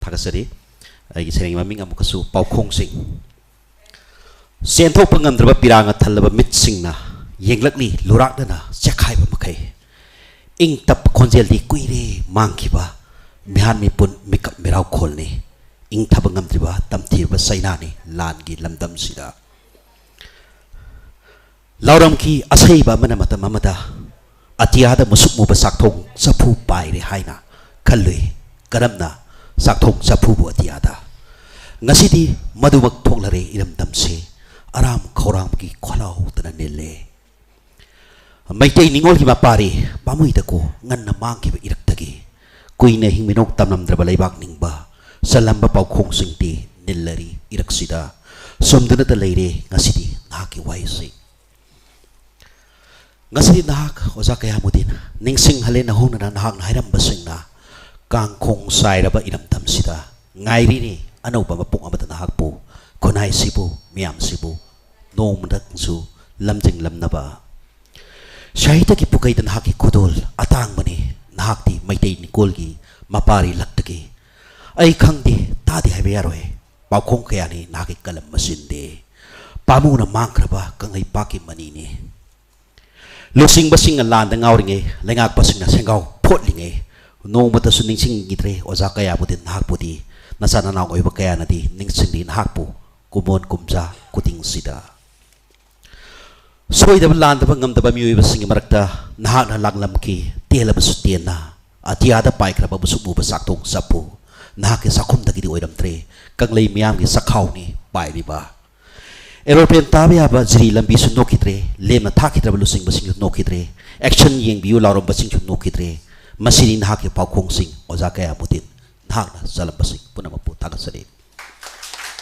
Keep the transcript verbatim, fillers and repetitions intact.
ꯊꯥꯒꯠꯆꯔꯤ꯫ ꯑꯩꯒꯤ ꯁꯩꯔꯦꯡꯒꯤ ꯃꯃꯤꯡ ꯑꯃꯨꯛꯀꯁꯨ ꯄꯥꯎꯈꯣꯡꯁꯤꯡ꯫ ꯆꯦꯟꯊꯣꯛꯄ ꯉꯝꯗ꯭ꯔꯕ ꯄꯤꯔꯥꯡꯅ ꯊꯜꯂꯕ ꯃꯤꯠꯁꯤꯡꯅ ꯌꯦꯡꯂꯛꯂꯤ ꯂꯨꯔꯥꯛꯅꯅ ꯆꯦꯛꯈꯥꯏꯕ ꯃꯈꯩ꯫ ꯏꯪ ꯇꯞꯄ ꯈꯣꯟꯖꯦꯜꯗꯤ ꯀꯨꯏꯔꯦ ꯃꯥꯡꯈꯤꯕ ꯃꯤꯍꯥꯟ ꯃꯤꯄꯨꯟ ꯃꯤꯀꯞ ꯃꯤꯔꯥꯎꯈꯣꯜꯅꯤ꯫ ꯏꯪꯊꯕ ꯉꯝꯗ꯭ꯔꯤꯕ ꯇꯝꯊꯤꯔꯕ ꯆꯩꯅꯥꯅꯤ ꯂꯥꯟꯒꯤ ꯂꯝꯗꯝꯁꯤꯗ꯫ ꯂꯥꯎꯔꯝꯈꯤ ꯑꯁꯩꯕ ꯑꯃꯅ ꯃꯇꯝ ꯑꯃꯗ, "ꯑꯇꯤꯌꯥꯗ ꯃꯨꯁꯨꯛ ꯃꯨꯕ ꯆꯥꯛꯊꯣꯡ ꯆꯐꯨ ꯄꯥꯏꯔꯦ" ꯍꯥꯏꯅ ꯈꯜꯂꯨꯏ꯫ ꯀꯔꯝꯅ ꯆꯥꯛꯊꯣꯡ ꯆꯐꯨꯕꯨ ꯑꯇꯤꯌꯥꯗ? ꯉꯁꯤꯗꯤ ꯃꯗꯨꯃꯛ ꯊꯣꯛꯂꯔꯦ ꯏꯔꯝꯗꯝꯁꯦ, ꯑꯔꯥꯝ ꯈꯧꯔꯥꯡꯕꯒꯤ ꯈꯣꯜꯂꯥꯎꯗꯅ ꯅꯤꯜꯂꯦ꯫ ꯃꯩꯇꯩ ꯅꯤꯉꯣꯜꯒꯤ ꯃꯄꯥꯔꯤ ꯄꯥꯝꯃꯨꯏꯗꯀꯣ, ꯉꯟꯅ ꯃꯥꯡꯈꯤꯕ ꯏꯔꯛꯇꯒꯤ꯫ ꯀꯨꯏꯅ ꯍꯤꯡꯃꯤꯅꯣꯛ ꯇꯝꯂꯝꯗ꯭ꯔꯕ ꯂꯩꯕꯥꯛ ꯅꯤꯡꯕ, ꯆꯜꯂꯝꯕ ꯄꯥꯎꯈꯣꯡꯁꯤꯡꯗꯤ ꯅꯤꯜꯂꯔꯤ ꯏꯔꯛꯁꯤꯗ꯫ ꯆꯨꯝꯗꯨꯅꯇ ꯂꯩꯔꯦ ꯉꯁꯤꯗꯤ ꯅꯍꯥꯛꯀꯤ ꯋꯥꯍꯩꯁꯤꯡ꯫ ꯉꯁꯤꯗꯤ ꯅꯍꯥꯛ, ꯑꯣꯖꯥ ꯀꯌꯥꯃꯨꯗꯤꯟ, ꯅꯤꯡꯁꯤꯡꯍꯜꯂꯦ ꯅꯧꯍꯧꯅꯅ ꯅꯍꯥꯛꯅ ꯍꯥꯏꯔꯝꯕꯁꯤꯡꯅ꯫ ꯀꯥꯡꯈꯣꯡ ꯆꯥꯏꯔꯕ ꯏꯔꯝꯗꯝꯁꯤꯗ ꯉꯥꯏꯔꯤꯅꯤ ꯑꯅꯧꯕ ꯃꯄꯣꯛ ꯑꯃꯗ ꯅꯍꯥꯛꯄꯨ, ꯈꯨꯟꯅꯥꯏꯁꯤꯕꯨ, ꯃꯤꯌꯥꯝꯁꯤꯕꯨ ꯅꯣꯡꯃꯗꯁꯨ ꯂꯝꯖꯤꯡꯂꯝꯅꯕ꯫ ꯁꯥꯍꯤꯇ꯭ꯌꯒꯤ ꯄꯨꯈꯩꯗ ꯅꯍꯥꯛꯀꯤ ꯈꯨꯗꯣꯜ ꯑꯇꯥꯡꯕꯅꯤ꯫ ꯅꯍꯥꯛꯇꯤ ꯃꯩꯇꯩ ꯅꯤꯀꯣꯜꯒꯤ ꯃꯄꯥꯔꯤ ꯂꯛꯇꯒꯤ꯫ ꯑꯩ ꯈꯪꯗꯦ, ꯇꯥꯗꯦ ꯍꯥꯏꯕ ꯌꯥꯔꯣꯏ꯫ ꯄꯥꯎꯈꯣꯡ ꯀꯌꯥꯅꯤ ꯅꯍꯥꯛꯀꯤ ꯀꯂꯝ ꯃꯆꯤꯟꯗꯤ꯫ ꯄꯥꯝꯃꯨꯅ ꯃꯥꯡꯈ꯭ꯔꯕ ꯀꯪꯂꯩꯄꯥꯛꯀꯤ ꯃꯅꯤꯅꯤ꯫ ꯂꯨꯆꯤꯡꯕꯁꯤꯡꯅ ꯂꯥꯟꯗ ꯉꯥꯎꯔꯤꯉꯩ, ꯂꯩꯉꯥꯛꯄꯁꯤꯡꯅ ꯁꯦꯡꯒꯥꯎ ꯐꯣꯠꯂꯤꯉꯩ, ꯅꯣꯡꯃꯇꯁꯨ ꯅꯤꯡꯁꯤꯡꯈꯤꯗ꯭ꯔꯦ ꯑꯣꯖꯥ ꯀꯌꯥꯕꯨꯗꯤ ꯅꯍꯥꯛꯄꯨꯗꯤ꯫ ꯅꯆꯥ ꯅꯅꯥꯎ ꯑꯣꯏꯕ ꯀꯌꯥꯅꯗꯤ ꯅꯤꯡꯁꯤꯡꯂꯤ ꯅꯍꯥꯛꯄꯨ ꯀꯨꯝꯑꯣꯟ ꯀꯨꯝꯖꯥ ꯈꯨꯗꯤꯡꯁꯤꯗ꯫ ꯁꯣꯏꯗꯕ ꯂꯥꯟꯗꯕ ꯉꯝꯗꯕ ꯃꯤꯑꯣꯏꯕꯁꯤꯡꯒꯤ ꯃꯔꯛꯇ ꯅꯍꯥꯛꯅ ꯂꯥꯡꯂꯝꯈꯤ, ꯇꯦꯜꯂꯕꯁꯨ ꯇꯦꯟꯅ꯫ ꯑꯇꯤꯌꯥꯗ ꯄꯥꯏꯈ꯭ꯔꯕ ꯃꯨꯁꯨꯛ ꯃꯨꯕ ꯆꯥꯛꯊꯣꯡ ꯆꯐꯨ ꯅꯍꯥꯛꯀꯤ ꯆꯥꯛꯈꯨꯝꯗꯒꯤꯗꯤ ꯑꯣꯏꯔꯝꯗ꯭ꯔꯦ, ꯀꯪꯂꯩ ꯃꯤꯌꯥꯝꯒꯤ ꯆꯥꯛꯈꯥꯎꯅꯤ ꯄꯥꯏꯔꯤꯕ꯫ ꯑꯦꯔꯣꯄ꯭ꯂꯦꯟ ꯇꯥꯕ ꯌꯥꯕ ꯖꯤꯔꯤ ꯂꯝꯕꯤꯁꯨ ꯅꯣꯛꯈꯤꯗ꯭ꯔꯦ, ꯂꯦꯝꯅ ꯊꯥꯈꯤꯗ꯭ꯔꯕ ꯂꯨꯆꯤꯡꯕꯁꯤꯡꯁꯨ ꯅꯣꯛꯈꯤꯗ꯭ꯔꯦ, ꯑꯦꯛꯁꯟ ꯌꯦꯡꯕꯤꯌꯨ ꯂꯥꯎꯔꯝꯕꯁꯤꯡꯁꯨ ꯅꯣꯛꯈꯤꯗ꯭ꯔꯦ꯫ ꯃꯁꯤꯅꯤ ꯅꯍꯥꯛꯀꯤ ꯄꯥꯎꯈꯣꯡꯁꯤꯡ, ꯑꯣꯖꯥ ꯀꯌꯥꯃꯨꯗꯤꯟ, ꯅꯍꯥꯛꯅ ꯆꯜꯂꯝꯕꯁꯤꯡ ꯄꯨꯝꯅꯃꯛꯄꯨ